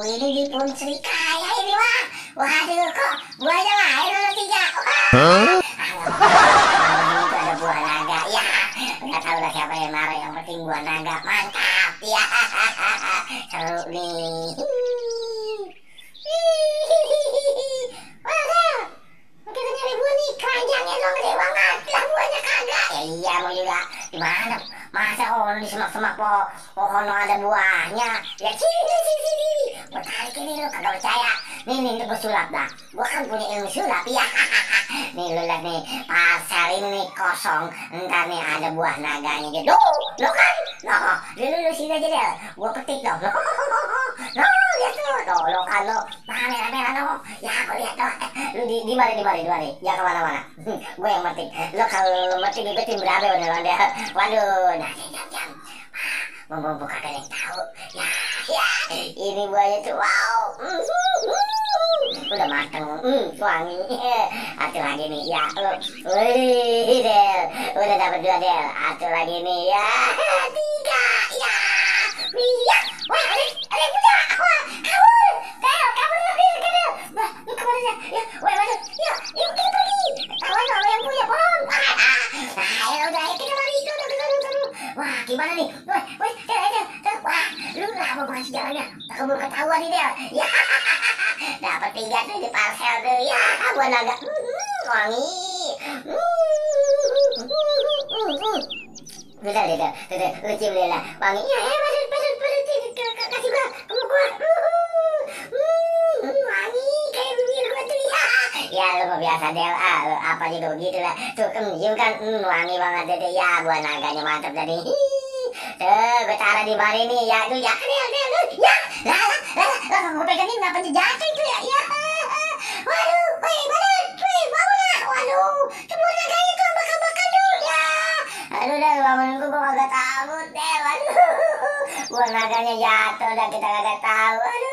ini di pun serikaya ini wah. Waduh kok buahnya lain ada 3. Hah? Itu ada buah naga ya. Nggak tahu lah siapa yang naruh, yang penting buah naga mantap ya. Seru nih. Waduh, kita nyari buah nih, keranjangnya dong gede banget. Lah buahnya kagak. Ya iya mau juga gimana? Masa di semak-semak pohon ada buahnya? Ya sini. Gua tarik ini lu kagak percaya. Nih gue sulap dah. Gua kan punya ilmu sulap ya. Nih lu lihat nih, pasar ini nih kosong. Ntar nih ada buah naganya gitu. Lo kan? Loh, lu sini aja deh. Gua petik dong. Loh, lihat tuh. Tuh, lo kan lo. Merah lo. Ya aku lihat tuh. Lu di mana? Jangan kemana-mana. Gue yang metik. Lo kalau metik ikutin berapa beneran deh. Waduh, nah jam. Mau kagak ada yang tahu. Ya, ini buahnya tuh wow. Udah mateng, wangi. Atuh lagi nih, ya lo. Wih, Del, udah dapat 2 Del. Atuh lagi nih, ya 3, ya. Iya, wah ada yang punya. Wah, kabur, Del, kabur Del. Wah, lu kemana ya? Ya, wah, waduh, ya, yuk kita pergi. Kawan sama yang punya pohon. Ya udah, ayo kita lari. Wah, gimana nih? Wah, Del. Wah, lu lama banget sejarahnya. Keburu ketahuan nih, Del. Ya, dapat 3 tuh di parcel tuh. Ya, buah naga. Wangi. Udah, lu cium deh lah. Wangi. Ya, badut. Kasih gua, gua. Wangi kayak bibir gua tuh. Ya, lu mah biasa, Del. Lu apa juga begitu lah. Tuh, cium kan. Wangi banget deh. Ya, buah naganya mantap tadi. Gue taruh di bar ini ya, tuh ya, Del, ya, lah, gue pegangin ngapa jatuh itu ya, waduh, bangun lah, waduh, cuma naganya kebakar dulu ya, aduh Del, bangun gue kagak takut Del, waduh, buah naganya jatuh, udah kita kagak tahu, aduh.